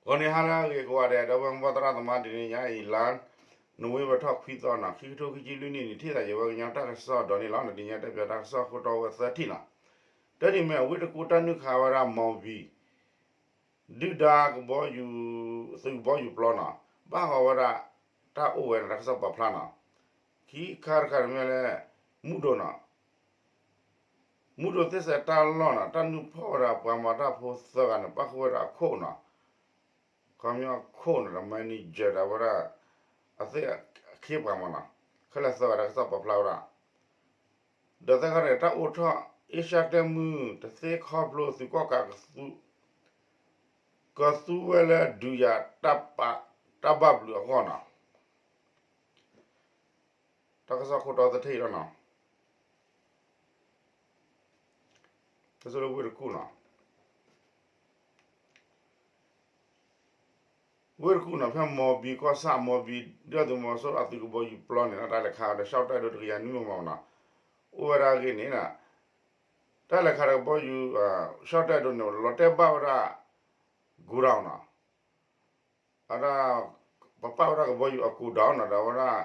ဂီၤန့ၣ်ဟါလၢအဂ့ၤကိးဂၤဒဲး ဒီပုၢ်ဝဲၢ်မိၢ်ပၢ်သရၣ်သမါ တနံၤညါအံၤ လါနိၣ်ဝ့ဘၢၣ်ထီၣ်ခွံသီနီၤ ခံကထိခံဆံလွံၢ်နံၣ်န့ၣ် ထံၣ်သးယဝဲကညီတၢ်ကစီၣ်ဒီးန့ၣ်လီၤ. တနံၤညါတဲပၠးတၢ်ကစီၣ်ခိၣ်တီဝဲသၢထံၣ်နီၤ. တထံၣ်မ့ၢ်အဝ့ၢ်တကူၣ်တၢ်နုာ်ခးဝဲဒၣ် မီၣ်ဘံၣ် ဒုၣ်ဒါကဘီယူၤ သုးကဘီယူၤပျီနီၤ ဘၣ်ဃးဝဲဒၣ် တၢ်အိၣ်ဝဲန့ၣ် တၢ်ကစီၣ်ပာ်ဖျါနီၤ. ခံခါတခါန့ၣ်မ့ၢ်လၢ မူဒိၣ်နီၤ မူဒိၣ်သ့ၣ်စဲးတၢ်လီၢ်နီၤ တၢ်နုာ်ဖီၣ်ဝဲဒၣ်ပှၤမၤတၢ်ဖိသၢဂၤန့ၣ် ပၣ်ဃုာ်ဝဲဒၣ်အခိၣ်နီၤ ခီပညီအခိၣ်န့ၣ်ဒီး manager ဒီးဝဲဒၣ် အသ့ၣ်အခ့အပှၤမးနီၤ ခဲလၢာ်သၢဂၤတၢ်ကစီၣ်ပာ်ဖျါဝဲဒၣ် ဒီးသၢခါန့ၣ် တၢ်အိၣ်ထီၣ် အ့ရှါကျဲမုၢ် တသ့ခီဖျိသုးကီၣ်ကး ကသူဝဲလၢဒုးယၤ တၢ်ဘၣ်ဘျုးအဂီၢ်နီၤ တၢ်ကစီၣ်ခိၣ်တီသထံၣ်လီၤနီၤ တၢ်ကစီၣ်လၢဝ့ၢ်တကူၣ်နီၤ ဝ့ၢ်တကူၣ်နီၤ ဖဲမီၣ်ဘံၣ်ကီၢ်ဆၣ် မီၣ်ဘံၣ် ဒုၣ်ဒါသုးမီၤစိရိၤအသုးကဘီယူၤပျီန့ၣ် တၢ်လဲၤခးဒီး ရှော့တိုက်ဒိၣ်တကယၤနွံမမနီၤ အိၣ်ဝဲဒၣ်အဂ့ၢ်န့ၣ် တၢ်လဲၤခးဒီးကဘီယူၤ ရှော့တိုက်ဒိၣ်န့ၣ် လီၤတဲာ်ဘၣ်ဝဲဒၣ် godown နီၤ အဝဲဒၣ် ပပာ်ဝဲဒၣ်ကဘီယူၤအ godown နီၤ ဒီးဝဲဒၣ်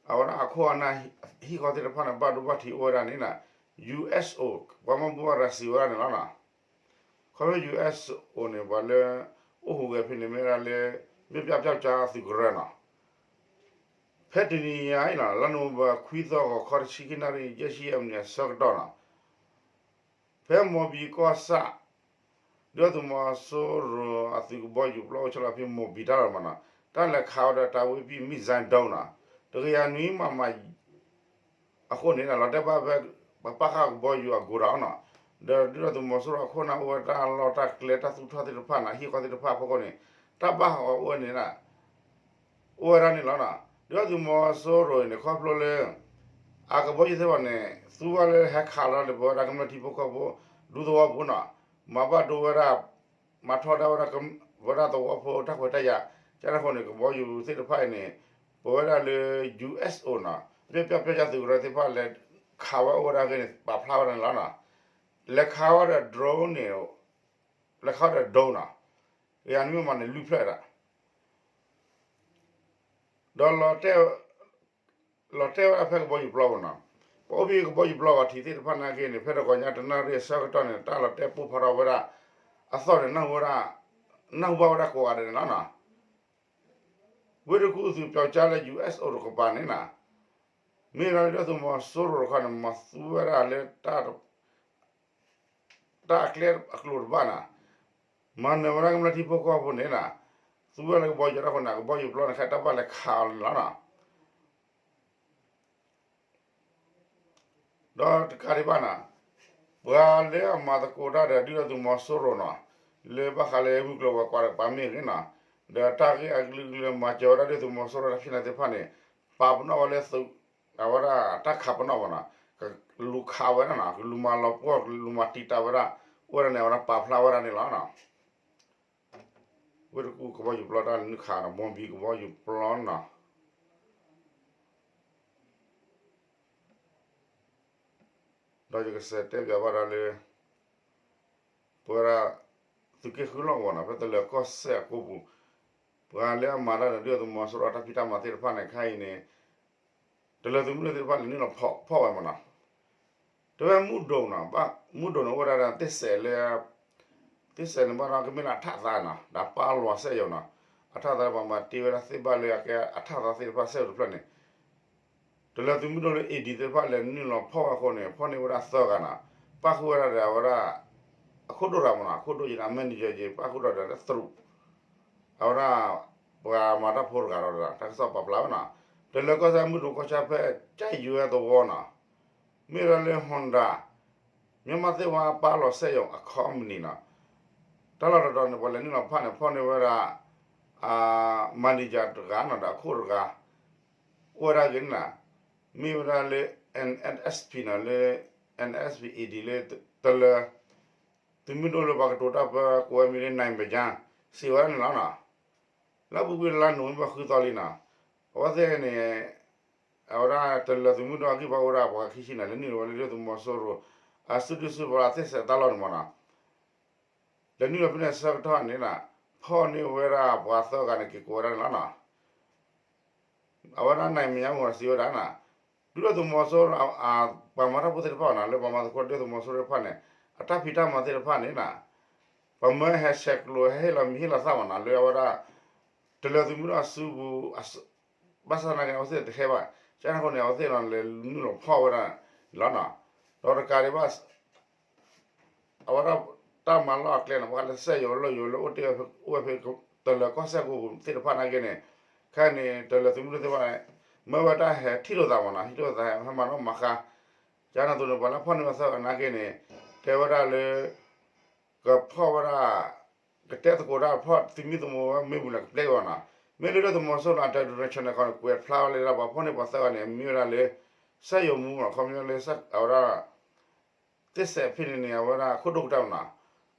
အဝဲဒၣ်အခိၣ်အနၢ်ဟံၣ်ဃီသ့ၣ်တဖၣ်န့ၣ် ဘၣ်ဒိဘၣ်ထံးအိၣ်ဝဲဒၣ်န့ၣ် ယူၣ်အ့ၣ်အိၣ် ပှၤမၢဘူၣ်ဘၣ်ရၤစံးဝဲဒၣ်န့ၣ်လီၤနီၤ ခီဖျိ ယူၣ်အ့ၣ်အိၣ်န့ၣ် ပှၤလၢ အိၣ်ဟူးဂဲၤဖဲန့ၣ်မ့ၢ်ဝဲဒၣ်လၢ မ့ၢ်ပျၢ်ပျၢ်ကၠါသုးကရၢနီၤ ဖဲတနံၤညါအံၤနီၤ လါနိၣ်ဝ့ဘၢၣ်ခွံသီ ဂီၤခီတဆံခံနၣ်ရံၣ် ယဲၢ်ဆံယဲၢ်မံးနံးအဆၢကတီၢ်နီၤ ဖဲမီၣ်ဘံၣ်ကီၢ်ဆၣ် ဒုၣ်ဒါသုးမီၤစိရိၤအသုးကဘီယူၤပျီအိၣ်ဆၢလီၤဖဲမီၣ်ဘံၣ်တၢ်လီၢ်မးနီၤ တၢ်လဲၤခးဝဲဒီးတၢ်ဝဲပံၣ် missile drone နီၤ တကယၤနွံမမ အဃိန့ၣ် လီၤတဲာ်ဘၣ်ဖဲ ပပာ်ဃာ်ကဘီယူၤအ godown နီၤ ဒီးဒုၣ်ဒါသုးမီၤစိရိၤအခိၣ်နၢ်အိၣ်ဝဲတၢ်လီၢ်တၢ်ကျဲတၢ်သူၣ်ထီၣ်သ့ၣ်တဖၣ်နီၤ ဟံၣ်ဃီသ့ၣ်တဖၣ်အဖီခိၣ်န့ၣ် တၢ်ဘၣ်ဟးဂီၤအိၣ်ဝဲန့ၣ် အိၣ်ဝဲဒၣ်န့ၣ်လီၤနီၤ ဒုၣ်ဒါသုးမီၤစိရိၤအံၤန့ၣ် ခီဖျိလၢ အကဘီယူၤသ့ၣ်တဖၣ်န့ၣ် သူဝဲလၢဟဲခးလီၤဒီး ပဝဲဒၣ်ကမျၢၢ်ထံဖိကီၢ်ဖိ ဒူသဝီပူၤနီၤ မၤဘၣ်ဒိဝဲဒၣ် မၤထီဒါဝဲဒၣ် ပဝဲဒၣ်သဝီဖိတၢ်ခွဲးတၢ်ယာ် ကန့ၣ်အဃိန့ၣ် ကဘီယူၤသ့ၣ်တဖၣ်အံၤန့ၣ် ပဝဲဒၣ်လၢ ယူၣ်အ့ၣ်အိၣ်နီၤ မ့ၢ်ပျၢ်ပျၢ်ကၠါသုးကရၢသ့ၣ်တဖၣ်လဲၤခးဝဲအိၣ်ဝဲဒၣ်အဂ့ၢ်န့ၣ် ပာ်ဖျါဝဲဒၣ်န့ၣ်လီၤနီၤ လဲၤခးဝဲဒီး drone န့ၣ် လဲၤခးဝဲဒီး drone နီၤ ယၤန့ၣ်မ့ၢ်မးန့ၣ် လွံၢ်ဖျၢၣ်ဒၣ် ဒီး လီၤတဲာ်ဝဲဒၣ်ဖဲကဘီယူၤပျီပူၤနီၤ ပအိၣ်ဖဲကဘီယူၤပျီပူၤထံးသ့ၣ်တဖၣ်နာ်က့န့ၣ် ဖဲတဂီၤညါတနၣ်ရံၣ်အဆၢကတီၢ်န့ၣ် တၢ်လီၤတဲာ်ပိၢ်ဖးထီၣ်ဝဲဒၣ် အသီၣ်န့ၣ် နၢ်ဟူဘၣ်ဝဲဒၣ်ကိးဂၤဒဲးန့ၣ်လီၤနီၤ ဝ့ၢ်တကူၣ်သုးပၠီကၠါလၢ ယူၣ်အ့ၣ်အိၣ် တကပၤန့ၣ်နီၤ မ့ၢ်ဝဲဒၣ်လၢဒုၣ်ဒါသုးမီၤစိရိၤတခီန့ၣ် မၤသူဝဲဒၣ်လၢ တၢ်အကျဲအကျိၤတဘၣ်နီၤ မၤနၢၤဝဲဒၣ်ကမျၢၢ်ထံဖိကီၢ်ဖိန့ၣ်နီၤ သူဝဲလၢကဘီယူၤတၢ်ဃိန့ၣ် ကဘီယူၤပျီန့ၣ် ခဲတၢ်ဘၣ်လဲၤခးအီၤန့ၣ်လီၤနီၤ ဒီးတကးဒံးဘၣ်နီၤ ပှၤလၢအမၤသကိးတၢ်ဒီးဒုၣ်ဒါသုးမီၤစိရိၤနီၤ လၢဘၣ်ဃးလၢဝံၤကျိၤဝဲၤကွာ်တကပၤမ့ၢ်ဂ့ၤနီၤ ဒီးတၢ်ဂ့ၢ်အကလုာ်ကလုာ်မၤစၢၤဝဲဒၣ်ဒုၣ်ဒါသုးမီၤစိရိၤတၢ်ဖံးနၤသ့ၣ်တဖၣ်န့ၣ် ပာ်ပနီၣ်ဝဲလၢသုး အဝဲဒၣ်တၢ်ခးပနီၣ်မးနီၤ ကလူၤခးဝဲဒၣ်နီၤ ကလူၤမၤလီၤပှီၢ် ကလူၤမၤတံာ်တာ်ဝဲဒၣ် အိၣ်ဝဲဒၣ်န့ၣ် အဝဲဒၣ်ပာ်ဖျါဝဲဒၣ်န့ၣ်လီၤနီၤ ဝ့ၢ်တကူၣ်ကဘီယူၤပျီတၢ်နုာ်ခးနီၤ မီၣ်ဘံၣ်ကဘီယူၤပျီနီၤ ဒီးယကစးတဲပၠးဘၣ်ဒၣ်လၢ ပဝဲဒၣ် သုးက့ဃုလီၢ်ကဝီၤနီၤ ဖဲတလၢၤကီၢ်စဲၣ်အကိပူၤ ပှၤလၢအမၤတၢ်ဒီးဒုၣ်ဒါသုးမီၤစိရိၤအတၢ်ဖံးတၢ်မၤသ့ၣ်တဖၣ်န့ၣ် ခဲအံၤန့ၣ် တလၢၤသုးမုၢ်ဒိၣ်သ့ၣ်တဖၣ်လဲၤနုာ်လီၤဖီၣ်ဝဲမးနီၤ တဝဲမူဒိၣ်နီၤ ဘၣ်မူဒိၣ်န့ၣ်အိၣ်ဝဲဒၣ်ဒီးသ့ၣ်စဲးလၢ သ့ၣ်စဲးန့ၣ်ဘၣ်ဒီးကမ့ၢ်လၢအထးသးနီၤ ဒီးပာ်လီၤစက်ရုံနီၤ အထးသးပှၤမၤတ့ဝဲဒၣ်သ့ၣ်ဘၣ်လၢအကဲအထးသးသ့ၣ်တဖၣ်စက်ရုံတဖျၢၣ်န့ၣ် တလၢၤသုးမုၢ်ဒိၣ်လၢ A D သ့ၣ်တဖၣ်လဲၤနုာ်လီၤဖီၣ်ဝဲအဃိန့ၣ် ဖီၣ်န့ၢ်ဝဲဒၣ်သၢဂၤနီၤ ပၣ်ဃုာ်ဝဲဒၣ်ဒီးအဝဲဒၣ် အခိၣ်ဒိၣ်တဂၤမးနီၤ အခိၣ်ဒိၣ်ယံၤန့ၣ် အ manager ယံၤ ပၣ်ဃုာ်ဒီးဒီးသရူး အဝဲဒၣ် ပှၤမၤတၢ်ဖိတဂၤဒီး တၢ်ကစီၣ်ပာ်ဖျါဝဲနီၤ တလၢၤကီၢ်စဲၣ်မုၢ်ဒိၣ်ကီၢ်ဆၣ်ဖဲ ကၠဲၣ်ယွဲသဝီနီၤ မ့ၢ်ဝဲဒၣ်လၢ Honda မြန်မာ့သ့ၣ်ဝါပာ်လီၤစက်ရုံ အ company နီၤ တၢ်လီၢ်တတီၤန့ၣ် ပှၤလဲၤနုာ်လီၤဖီၣ်န့ၣ် ဖီၣ်န့ၢ်ဝဲဒၣ် manager တဂၤနီၤ ဒီးအခိၣ်တဂၤ အိၣ်ဝဲဒၣ်ဂ့ၤန့ၣ်နီၤ မ့ၢ်ဝဲဒၣ်လၢ N S P နီၤ လၢ N S P A D လၢ တလၢၤ သုးမုၢ်ဒိၣ်လၢပှၤကတိၤတၢ်ပၢ ကိးဝဲမံၤလၢ နိုင်ပယါ စံးဝဲဒၣ်န့ၣ်လီၤနီၤ လၢအပူၤကွံာ်လါနိၣ်ဝ့ဘၢၣ်ဃုသီလံနီၤ အဝဲသ့ၣ်န့ၣ် အဝဲဒၣ်တလၢၤသုးမုၢ်ဒိၣ်အဂံၢ်ဘါအိၣ်ဝဲဒၣ်ပှၤခံဆံန့ၣ် လဲၤနုာ်လီၤဝဲလၢဒုၣ်ဒါသုးမီၤစိရိၤ အစုဒုၣ်စုပျီသ့ၣ်စဲးတၢ်လီၢ်န့ၣ်မးနီၤ လဲၤနုာ်လီၤဖဲန့ၣ်အဆၢကတီၢ်န့ၣ်နီၤ ဖီၣ်န့ၢ်ဝဲဒၣ်ပှၤသၢဂၤန့ၣ် က့ၤကိးဝဲဒၣ်န့ၣ်လီၤနီၤ. အဝဲဒၣ်နံၤမညါမူစံးဝဲဒၣ်နီၤ, ဒုၣ်ဒါသုးမီၤစိရိၤ ပှၤမၤတၢ်ဖိသ့ၣ်တဖၣ်နီၤ လၢပှၤမၤသကိးဒုၣ်ဒါသုးမီၤစိရိၤသ့ၣ်တဖၣ်န့ၣ် အတၢ်ဖံးတၢ်မၤသ့ၣ်တဖၣ်န့ၣ်နီၤ, ပှၤမၢဟဲဆဲးကျိး ဟဲဟ့ၣ်လီၤမံၤဟ့ၣ်လီၤသၣ်မးနီၤ လၢအဝဲဒၣ် တလၢၤသုးမုၢ်ဒိၣ်အစုပူၤ ဘၣ်ဆၣ်သနာ်က့န့ၣ် အဝဲသ့ၣ်တဟဲဘၣ်, ကန့ၣ်အဃိန့ၣ် အဝဲသ့ၣ်နီၤ လဲၤနုာ်လီၤဖီၣ်ဝဲဒၣ်န့ၣ်လီၤနီၤ. ဒီးတကးဒံးဘၣ် အဝဲဒၣ်တၢ်မၤလီၢ်အကျဲန့ၣ် ဘၣ်ဃးလၢစက်ရုံလၢယိၤလၢ အိၣ်တ့ၢ်ဝဲဖဲ တလၢၤကီၢ်စဲၣ်ကီၢ်ပူၤသ့ၣ်တဖၣ်နာ်က့န့ၣ်, ခဲအံၤန့ၣ် တလၢၤသုးမုၢ်ဒိၣ်သ့ၣ်တဖၣ်န့ၣ် မၢဝဲတၢ်ဟဲထံၣ်လိာ်သးမးနီၤ, ဟံးလိာ်သး ဟဲမၤနီၣ်မၤဃါ, ကန့ၣ်အသိးန့ၣ် ပှၤလၢဖီၣ်န့ၢ်ဝဲသၢဂၤနာ်က့န့ၣ် တဲဝဲဒၣ်လၢ ကဖီၣ်ဝဲဒၣ် ကတဲသကိးတၢ်ဖီၣ်သုးမံသမိးဝဲမ့ၢ်မုၢ်လၢ်ကပျဲက့ၤဘၣ်နီၤ, မ့ၢ်လၢဒုၣ်ဒါသုးမီၤစိရိၤန့ၣ် အတၢ်ဒုးရ့ၣ်ဆၢန့ၣ်ခီန့ၣ် ကွဲးဖျါဝဲလၢဒၣ်ပှၤဖီၣ်န့ၢ်ပှၤသၢဂၤန့ၣ် အမံၤဝဲဒၣ်လၢ စက်ရုံမှူးမးနီၤ, ခီပညီလၢ အဝဲဒၣ် သ့ၣ်စဲးဖဲန့ၣ်န့ၣ် အဝဲဒၣ်ခိၣ်ဒိၣ်ကတၢၢ်မးနီၤ,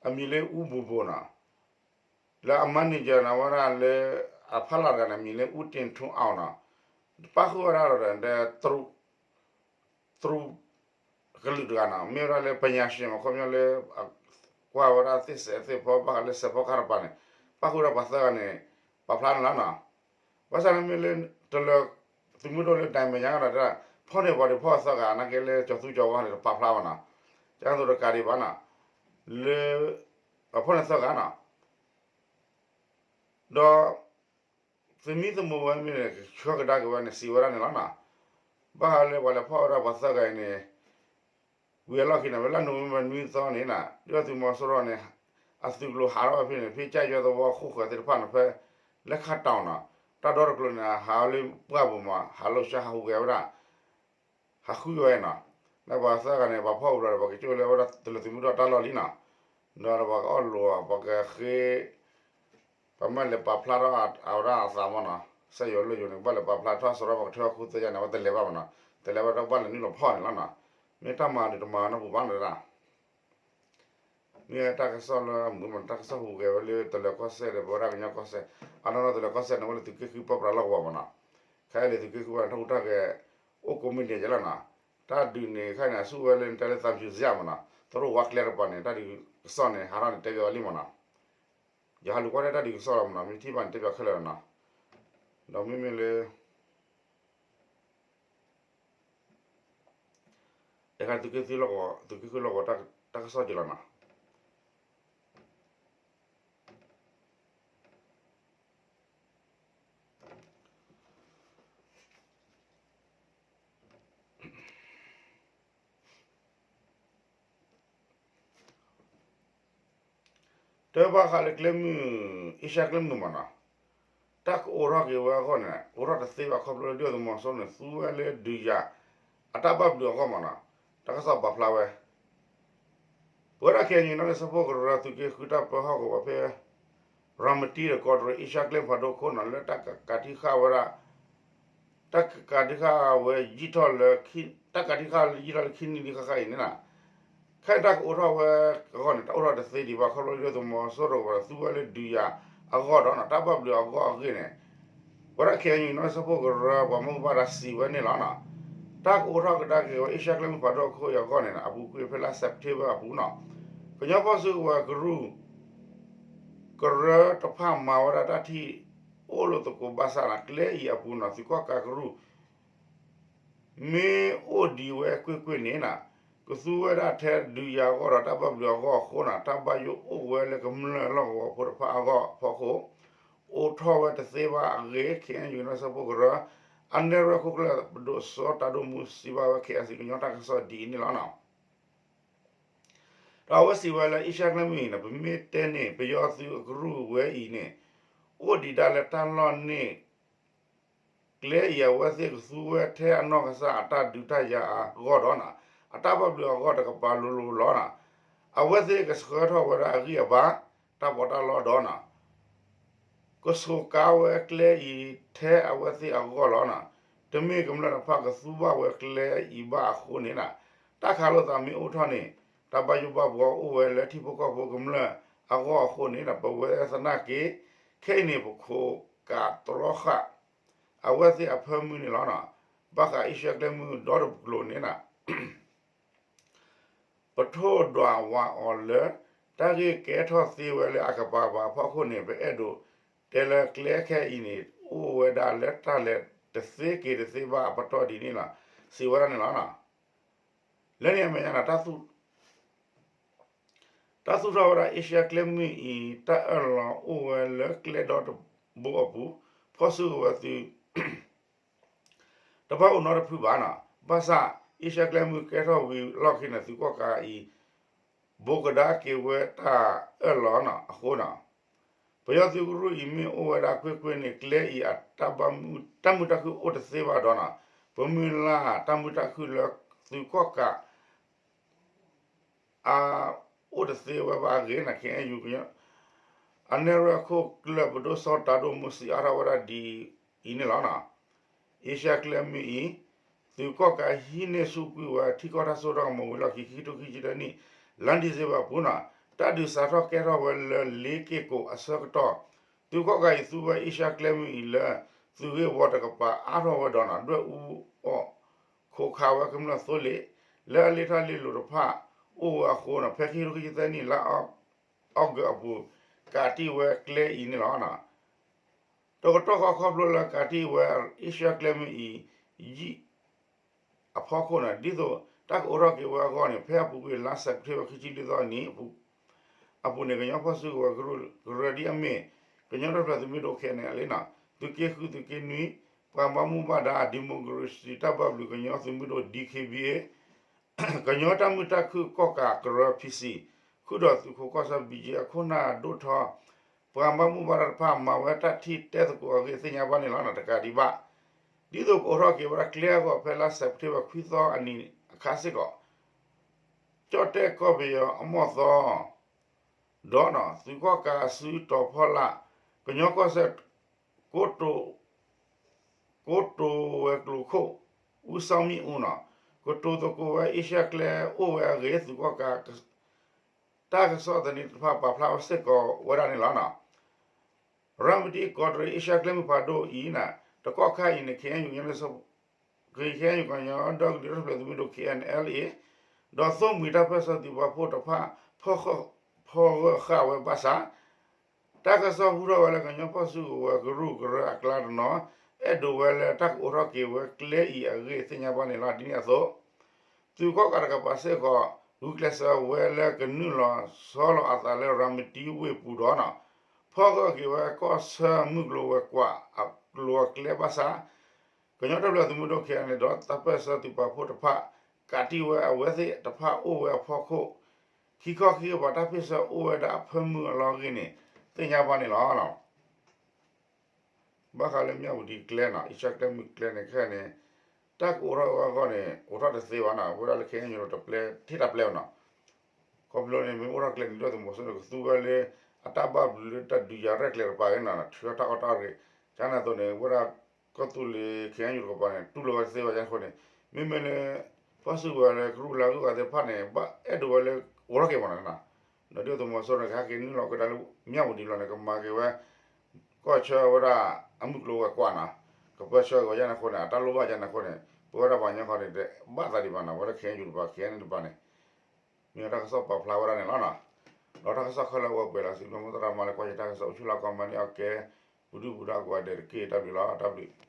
အမံၤလၢအူဘူးဘူးနီၤ, လၢအ manager န့ၣ် အဝဲဒၣ်လၢ အဖီလာ်တဂၤန့ၣ် အမံၤလၢအူတ့ၢ်ထူအီၤနီၤ, ပၣ်ဃုာ်ဝဲဒၣ်ဒီး တရူး ကလုာ်တဂၤနီၤ, မ့ၢ်ဝဲဒၣ်လၢ ပညာရှင်မး ခီပညီလၢ ကွၢ်ဝဲဒၣ်သ့ၣ်စဲးသ့ၣ်ဖီ ဘၣ်ဃးလၢစဲးဖီကါတပၤန့ၣ်, ပၣ်ဃုာ်ဝဲဒၣ်ပှၤသၢဂၤန့ၣ် ပာ်ဖျါန့ၣ်လီၤနီၤ. ဘၣ်ဆၣ်န့ၣ်မ့ၢ်လၢ တလၢၤ သုးမုၢ်ဒိၣ်လၢ ဒံၣ်မဲာ်ညါကဒီး ဖီၣ်န့ၢ်ပှၤဒုးဖီၣ်သၢဂၤနာ်က့လၢ ကၠီၤသူကၠီၤဝါန့ၣ် တပာ်ဖျါဘၣ်နီၤ, ကန့ၣ်အသိးတကးဒံးဘၣ်နီၤ, လၢ ပှၤဖီၣ်န့ၢ်သၢဂၤနီၤ ဒီး သုးမံသမိးဝဲမ့ၢ်န့ၣ် ကဆှၢကဒါက့ၤဝဲန့ၣ် စံးဝဲဒၣ်န့ၣ်လီၤနီၤ. ဘၣ်ဃးလၢပှၤလဲၤဖီၣ်ဝဲဒၣ်ပှၤသၢဂၤအံၤန့ၣ် ဝံၤအလီၢ်ခံန့ၣ် ဝဲလၢ November နွံသီန့ၣ်နီၤ ဒုၣ်ဒါသုးမီၤစိရိၤန့ၣ် အသုးကျိၤဟးထီၣ်ဝဲဖဲန့ၣ် ဖဲကၠဲၣ်ယွဲသဝီခိၣ်ဃၢၤသ့ၣ်တဖၣ်န့ၣ် ဖဲ လဲၤခးတီၤနီၤ တၢ်ဒီတကျိၤန့ၣ် ဟးလၢပှၢ်ပူၤမး ဟးလိာ်ဆှၢဟးဟူးဂဲၤဝဲဒၣ် ဟးဃုဝဲနီၤ, လၢပှၤသၢဂၤန့ၣ် ပှၤဖီၣ်ဝံၤဒီး ပှၤကကၠိလၢအဝဲဒၣ်တလၢၤသုးမုၢ်ဒိၣ်တၢ်လီၢ်လံနီၤ, ဒီးပှၤကအီၣ်လိာ် ပှၤကဃ့ ပှၤမ့ၢ်လဲၤပာ်ဖျါထီၣ်အဝဲဒၣ်အသးမးနီၤ, စက်ရုံလၢယိၤန့ၣ် ဘၣ်လဲၤပာ်ဖျါထီၣ်စရီပှၤကထၢၣ်ခိၣ်သ့ၣ်ညါန့ၣ် အဝဲတလဲၤဘၣ်မးနီၤ, တလဲၤဘၣ်ဒီးဘၣ်လဲၤနုာ်လီၤဖီၣ်န့ၣ်လီၤနီၤ, မ့ၢ်တၢ်မၤဒုးတမၤနီတပူၤဘၣ်နီၤဒၣ် မ့ၢ်တၢ်ကစီၣ်လၢအမုာ်မး တၢ်ကစီၣ်ဟူးဂဲၤဝဲလၢတလၢၤကီၢ်စဲၣ်ဒီး ပဝဲဒၣ်ကညီကီၢ်စဲၣ်, အနီၢ်နီၢ်တလၢၤကီၢ်စဲၣ်န့ၣ် ဝဲလၢသုးက့ဃုပၢပြးလီၢ်ကဝီၤမးနီၤ, ခဲအံၤလၢသုးက့ဃုပၢန့ၣ် တၢ်ဟူးတၢ်ဂဲၤ အိၣ်ကိးမုၢ်နံၤယဲလီၤနီၤ, တၢ်ဒုးန့ၣ်ခဲအံၤန့ၣ် အဆူၣ်ဝဲလၢနတဲလၢသးပူၤစၢ်မးနီၤ, တရူးဝါကျဲတပၤန့ၣ် တၢ်ဒုးကစီၣ်န့ၣ် ဟးထီၣ်န့ၣ်တဲဘၣ်ဝဲလံမးနီၤ, ယဟးလူၤကွၢ်ထဲတၢ်ဒုးကစီၣ်လီၤမးနီၤ, မ့ၢ်ထံၣ်ဘၣ်န့ၣ်တဲဘၣ်ခဲလၢာ်လီၤနီၤ, ဒီးမ့မ့ၢ်လၢ တခါသုးက့သုးလီၢ်ကဝီၤ သုးက့ဃုလီၢ်ကဝီၤ တၢ်ကစီၣ်က့ၤလီၤနီၤ, တၢ်ဘၣ်ဃးလၢကျဲမုၢ် အ့ရှါကျဲမုၢ်မးနီၤ, တၢ်ကအိးထီၣ်က့ၤဝဲအဂီၢ်န့ၣ် အိးထီၣ်တသ့ဘၣ်ခီဖျိလၢဒုၣ်ဒါသုးမီၤစိရိၤန့ၣ် သူဝဲလၢဒုးယၤ အတၢ်ဘၣ်ဘျုးအဂီၢ်မးနီၤ, တၢ်ကစီၣ်ပာ်ဖျါဝဲ ပဝဲဒၣ် ခ့ၣ်အဲၣ်ယူၣ် နီၣ်ဂံၢ်စၢဖှိၣ်ကရၢ သုးက့ဃုတၢ်ပၢဟီၣ်ကဝီၤဖဲ ရၤမတံဒီးကီးတရံး အ့ရှါကျဲမုၢ်ဖးဒိၣ်ခိၣ်နီၤ လၢတၢ်ကကးတံာ်ဃာ်ဝဲဒၣ် တၢ်ကကးတံာ်ဃာ်ဝဲယံာ်ထီၣ်လၢ တၢ်ကးတံာ်ဃာ်ယံာ်ထီၣ်လၢခံနံၣ်ဒံးဃၣ်ဃၣ်အံၤန့ၣ်နီၤ, ခဲအံၤတၢ်ကအိးထီၣ်ဝဲအဂီၢ်န့ၣ် တၢ်အိးထီၣ်တသ့ဒံးဘၣ်ခီဖျိလၢဒုၣ်ဒါသုးမီၤစိရိၤကဘၣ်သူဝဲလၢ ဒုးယၤအဂီၢ်ဒီးနီၤ တၢ်ဘၣ်ဘျုးအဂီၢ်အဂ့ၢ်န့ၣ် ပဝဲဒၣ် ခ့ၣ်အဲၣ်ယူၣ် နီၣ်ဂံၢ်စၢဖှိၣ်ကရၢ ပှၤမူဘၣ်ဒါစံးဝဲန့ၣ်လီၤနီၤ, တၢ်ကအိးထီၣ်ကဒါက့ၤဝဲ အ့ရှါကျဲမုၢ်ဖးဒိၣ်ခိၣ်အံၤအဂီၢ်န့ၣ် အပူၤကွံာ်ဖဲလါ September အပူၤနီၤ, ကညီဖီၣ်စုကဝဲၤကရူၢ် ကရၢတဖၣ်မၤဝဲဒၣ်တၢ်ထံၣ် အိၣ်လိာ်သကိးဘၣ်ဆၣ်နီၤ ကျဲအံၤအပူၤနီၤ သုးကီၣ်ကးကရူၢ် မ့ၢ်အိၣ်ဒံးဝဲကွ့ၢ်ကွ့ၢ်န့ၣ်နီၤ ကသူဝဲဒၣ်ထဲဒုးယၤအဂီၢ်ဒီးတၢ်ဘၣ်ဘျုးအဂီၢ်အဃိနီၤ တၢ်ဘၣ်ယိၣ်အိၣ်ဝဲလၢကမျၢၢ်လီၢ်ကဝီၤဖိတဖၣ်အဂီၢ်ဖီခိၣ် အိးထီၣ်ဝဲတသ့ဘၣ်အဂ့ၢ် ခ့ၣ်အဲၣ်ယူၣ် နီၣ်ဂံၢ်စၢဖှိၣ်ကရၢ အနဲၣ်ရွဲၣ်ခိၣ်ကျၢၢ် ပဒိၣ်စီၤတၢ်ဒိၣ်မူ စံးဘၣ်ဝဲ ခ့ၣ်အဲၣ်စံၣ် ကညီတၢ်ကစီၣ်ဒ်အံၤန့ၣ်လီၤနီၤ. ဒီးအဝဲစံးဝဲလၢ အ့ရှါကျဲမုၢ်အံၤန့ၣ် ပမ့ၢ်တဲန့ၣ် ပယီၤသုးအကရူၢ်ဝဲအံၤန့ၣ် အိၣ်ဒံးဒၣ်လၢတၢ်လီၢ်န့ၣ် ကျဲအံၤအဝဲသ့ၣ်ကသူဝဲထဲအနီၢ်ကစၢ်အတၢ်ဒုးတၢ်ယၤအဂီၢ်ဒီးနီၤ အတၢ်ဘၣ်ဘျုးအဂီၢ်တကပၤလိၤလိၤလီၤနီၤ. အဝဲသ့ၣ်ကဆှၢထီၣ်ဝဲဒၣ်အဂံၢ်အဘါ တၢ်ပီးတၢ်လီဒီးနီၤ ကဆိးကါဝဲကျဲအံၤထဲအဝဲသ့ၣ်အဂီၢ်လီၤနီၤ. တမ့ၢ်ကမျၢၢ်တဖၣ်ကသူဘၣ်ဝဲကျဲအံၤဘၣ်အဃိန့ၣ်နီၤ တၢ်ခးလိာ်သးမ့ၢ်အိၣ်ထီၣ်န့ၣ် တၢ်ဘၣ်ယိၣ်ဘၣ်ဘှီအိၣ်ဝဲလၢထံဖိကီၢ်ဖိကမျၢၢ်အဂီၢ်အဃိန့ၣ်ဒီး ပဝဲသနာ်က့ ခဲအံၤန့ၣ် ပခိးကးတြီဃာ် အဝဲသ့ၣ်အဖၢမုၢ်န့ၣ်လီၤနီၤ. ဘၣ်ဃးအ့ရှါကျဲမုၢ်ဒီတကျိၤန့ၣ်နီၤ ပထိၣ်ဒွးဝးအီၤလၢ တၢ်ဂ့ၢ်ကဲထီၣ်သ့ဝဲလၢအကပၤပၤအဖီခိၣ်န့ၣ် ပအဲၣ်ဒိးတဲလၢကျဲခဲအံၤန့ၣ် အိၣ်ဝဲဒၣ်လၢတၢ်လဲၤတသ့က့ၤတသ့ဘၣ်အပတီၢ်ဒ်န့ၣ်လီၤ. စံးဝဲဒၣ်န့ၣ်လီၤ. လၢန့ၣ်အမဲာ်ညါန့ၣ် တၢ်သူၣ်ထီၣ်ဝဲဒၣ်အ့ရှါကျဲမုၢ်အံၤ တၢ်အၢၣ်လီၤအိၣ်ဝဲလၢကျဲဒီတဘိအပူၤ ဖီၣ်စုကဝဲၤသုး တဘၣ်အိၣ်နီတဖုဘၣ်န့ၣ်. ဘၣ်ဆၣ် အ့ရှါကျဲမုၢ်ကဲထီၣ်ဝံၤလီၢ်ခံန့ၣ် သုးကီၣ်ကးအံၤ ဘိးကဒါက့ၤဝဲတၢ်အၢၣ်လီၤန့ၣ်အဃိန့ၣ် ပယီၤသုးကရူၢ်အံၤမ့ၢ်အိၣ်ဝဲဒၣ်ကွ့ၢ်ကွ့ၢ်န့ၣ် ကျဲအံၤအတၢ်မုာ်တၢ်ခုအိၣ်တသ့ဘၣ်ဒီးန့ၣ် ပမုၢ်လၢ်တၢ်မုာ်တၢ်ခုလၢသုးကီၣ်ကး အအိၣ်တသ့ဝဲဘၣ်အဂ့ၢ်န့ၣ် ခ့ၣ်အဲၣ်ယူၣ် အနဲၣ်ရွဲၣ်ခိၣ်ကျၢၢ်ပဒိၣ်စီၤတၤဒိၣ်မူစံးအါထီၣ်ဝဲဒၣ်ဒ်အံၤန့ၣ်လီၤ. အ့ရှါကျဲမုၢ်အံၤ သုးကီၣ်ကးဟံးန့ၢ်ဆူၣ်ကွံာ်ဝဲထံကီၢ်တၢ်စိတၢ်ကမီၤဝံၤလီၢ်ခံ ခံကထိခံဆံတၢနံၣ် လါဒံၣ်စ့ဘၢၣ်အပူၤန့ၣ် တၢ်ဒုးစးထီၣ်ကဲထီၣ်ဝဲလၢလ့က့ၢ်ကိးအဆၢကတီၢ် သုးကီၣ်ကးအံၤသူဝဲအ့ရှါကျဲမုၢ်အံၤလၢ သုးဂ့ၢ်ဝီတကပၤအါထီၣ်ဝဲဒီးန့ၣ် ဒွဲၣ်အူအီၣ်ခိးခးဝဲကမျၢၢ်သိလ့ၣ် လၢအလ့ထီၣ်လ့လိၤတဖၣ်အိၣ်ဝဲအဃိန့ၣ် ဖဲခံကထိခံဆံသၢနံၣ် လါအီကူးအပူၤ ကးတံၢ်ဝဲကျဲအံၤန့ၣ်လီၤ. တကတီၢ်ဃီခီဖျိလၢကးတံၢ်ဝဲအ့ရှါကျဲမုၢ်အံၤ ယံာ်အဖီခိၣ်န့ၣ် ဒ်သိးတၢ်ကအိးထီၣ်က့ၤဝဲအဂီၢ်န့ၣ် ဖဲအပူၤကွံာ်လါစဲးပထ့ဘၢၣ်ခံဆံလွံၢ်သီအနံၤ အပူၤန့ၣ် ကညီဖီၣ်စုကဝဲၤကရၢဒ်အမ့ၢ် ကညီတၢ်ထူၣ်ဖျဲးသုးမုၢ်ဒိၣ် ခဲအံၤန့ၣ်လီၤ. သုးက့ဃု သုးက့နွံ ပှၤဘၣ်မူဘၣ်ဒါ Democracy တၢ်ဘၣ်ဘျုးကညီသုးမုၢ်ဒိၣ် DKBA ကညီတၢ်မုာ်တၢ်ခုၣ်ကီၣ်ကးကရၢ PC ဃုာ်ဒီးသုးခိးကီၢ်ဆၢ ဘံၣ်ကၠ့ အခိၣ်နၢ်ဒိၣ်ထီ ပှၤဘၣ်မူဘၣ်ဒါတဖၣ် မၤဝဲတၢ်ထံၣ်တဲသကိးအဂ့ၢ်သ့ၣ်ညါဘၣ်န့ၣ်လီၤ. တကးဒံးဘၣ် ဒ်သိးကအိးထီၣ်က့ၤဝဲဒၣ်ကျဲအဂီၢ် ဖဲလါစဲးပထ့ဘၢၣ်ခွံသီအနံၤအခါစ့ၢ်ကီး ကၠီၣ်တဲၣ်ကီၢ်ပယီၤအမီၢ်သီ ဒီးသုးကီၣ်ကးအစုတီၤဖီလာ် ကညီကီၢ်စဲၣ် ကိတိာ်ဝဲၤကျိၤခိၣ် အူစီမံအူနီၤ ကတိၤသကိးဝဲအ့ရှါကျဲအိၣ်ဝဲအဂ့ၢ် သုးကီၣ်ကး တၢ်ကစီၣ်သန့တဖၣ်ပာ်ဖျါဝဲစ့ၢ်ကီးဝဲဒၣ်န့ၣ်လီၤ. ရၤမတံကီးတရံးအ့ရှါကျဲမုၢ်ဖးဒိၣ်အံၤန့ၣ် တကီၢ်ခါအံၤန့ၣ် ခ့ၣ်အဲၣ်ယူၣ် ခ့ၣ်အဲၣ်ယူၣ်ကညီဒီကလုာ်တၢ်ထူၣ်ဖျဲးသုးမုၢ်ဒိၣ် KNLA ဒီးသိၣ်မှံၤတၢ်ပၢၢ်ဆၢသုးပာ်ဖှိၣ်တဖၣ် ဖီၣ်ဃာ်ဝဲဘၣ်ဆၣ် တၢ်ကစီၣ်ဟူထီၣ်ဝဲလၢကညီဖီၣ်စုကဝဲၤကရူၢ်ကရၢအကျါတနီၤ အဲၣ်ဒိးဝဲလၢတၢ်ကအိးထီၣ်က့ၤဝဲကျဲအံၤအဂ့ၢ်သ့ၣ်ညါဘၣ်န့ၣ်လီၤ. ဒ်န့ၣ်အသိး သုးကီၣ်ကးတကပၤစ့ၢ်ကီး ဂုာ်ကျဲးစၢးဝဲလၢကနုာ်လီၤဆီလီၤအသးလၢရၤမတံဝ့ၢ်ပူၤဒီး ဖီၣ်ဃာ်က့ၤဝဲကီၢ်ဆၢမုၢ်ကျိၤဝဲၤကွာ်အကျိၤအကျဲဘၣ်ဆၣ် ကညီတၢ်ထူၣ်ဖျဲးသုးမုၢ်ဒိၣ် ခဲအံၤန့ၣ် ဒီးတၢ်ပၢၢ်ဆၢသုးပာ်ဖှိၣ်တဖၣ် ကးတံၢ်ဝဲအဝဲသ့ၣ်တဖၣ်အိၣ်ဝဲအဖီခိၣ် ခံခီခံကပၤတၢ်ဖ့ၣ်ဆၢအိၣ်ဝဲဒၣ်အဖၢမုၢ်အလီၢ်အဂ့ၢ်န့ၣ် သ့ၣ်ညါဘၣ်န့ၣ်လီၤ. ဘၣ်ဃးလၢမၠၣ်ဝတံၤကျဲနီၤ အ့ရှါကျဲမုၢ်ကျဲန့ၣ် ခဲအံၤန့ၣ် တၢ်ကအိးထီၣ်အဂီၢ်အဂီၢ်န့ၣ် အိးထီၣ်တသ့ဘၣ်နီၤ ဝဲဒၣ်လၢခဲအံၤန့ၣ် တပျဲ ထံၣ်တၢ်ပျဲဘၣ်နီၤ ခီဖျိန့ၣ် မ့ၢ်အိးထီၣ်ကျဲန့ၣ် ဒုၣ်ဒါသုးမီၤစိရိၤန့ၣ် ကသူဝဲလၢ အတၢ်ဘၣ်ဘျုးလၢတၢ်ဒုးယၤရဲၣ်ကျဲၤတကပၤအဂ့ၢ်နီၤ ထုးထီၣ်တၢ်အီၣ်တၢ်အီရ့ၣ် ကန့ၣ်အသိးန့ၣ် ဝဲဒၣ်ကီၢ်သူလ့ၤ ခဲအံၤယူၣ်တကပၤန့ၣ် တူၢ်လိာ်ဝဲတသ့ဘၣ်န့ၣ်အဃိန့ၣ် မ့မ့ၢ်လၢ ဖီၣ်စုကဝဲၤလၢကရူၢ်လၢအဂုၤအဂၤသ့ၣ်တဖၣ်န့ၣ် ဘၣ်အဲၣ်ဒိးဝဲလၢအိးထီၣ်က့ၤမးနီၤ ဒီးဒုၣ်ဒါသုးမီၤစိရိၤန့ၣ် ကဟဲက့ၤနုာ်လီၤကဒါလၢမၠၣ်ဝတံၤလီၤန့ၣ် ကမၤက့ၤဝဲ ကီၢ်ဆၢဝဲဒၣ်အမုၢ်ကျိၤဝဲၤကွာ်နီၤ ကပၢဆှၢက့ၤဝဲဒ်န့ၣ်အဃိန့ၣ် အတၢ်လိၣ်ဘၣ်ဒ်န့ၣ်အဃိန့ၣ် ပဝဲဒၣ်ပှၤကညီဃီန့ၣ် တဘၣ်သးဒံးဘၣ်နီၤ ဝဲဒၣ်ခဲအံၤယူၣ်တကပၤ ခဲအံၤန့ၣ်တကပၤန့ၣ် မ့ၢ်တၢ်ကစီၣ်ပာ်ဖျါဝဲဒၣ်န့ၣ်လီၤ. ဒီးတၢ်ကစီၣ်ခဲလၢာ်ဝဲပှဲၤလီၤ စံးဘျုးမိၢ်သရၣ်မၤလၢကွၢ်ယတၢ်ကစီၣ်အိၣ်ဆူၣ်လၢကီၢ်မၤန့ၢ်အီၣ်ကဲ ပူၤဒုၣ်ပူၤဒါကိးဂၤဒဲးတက့ၢ် တၢ်ဘျုးလီၤ တၢ်ဘျုး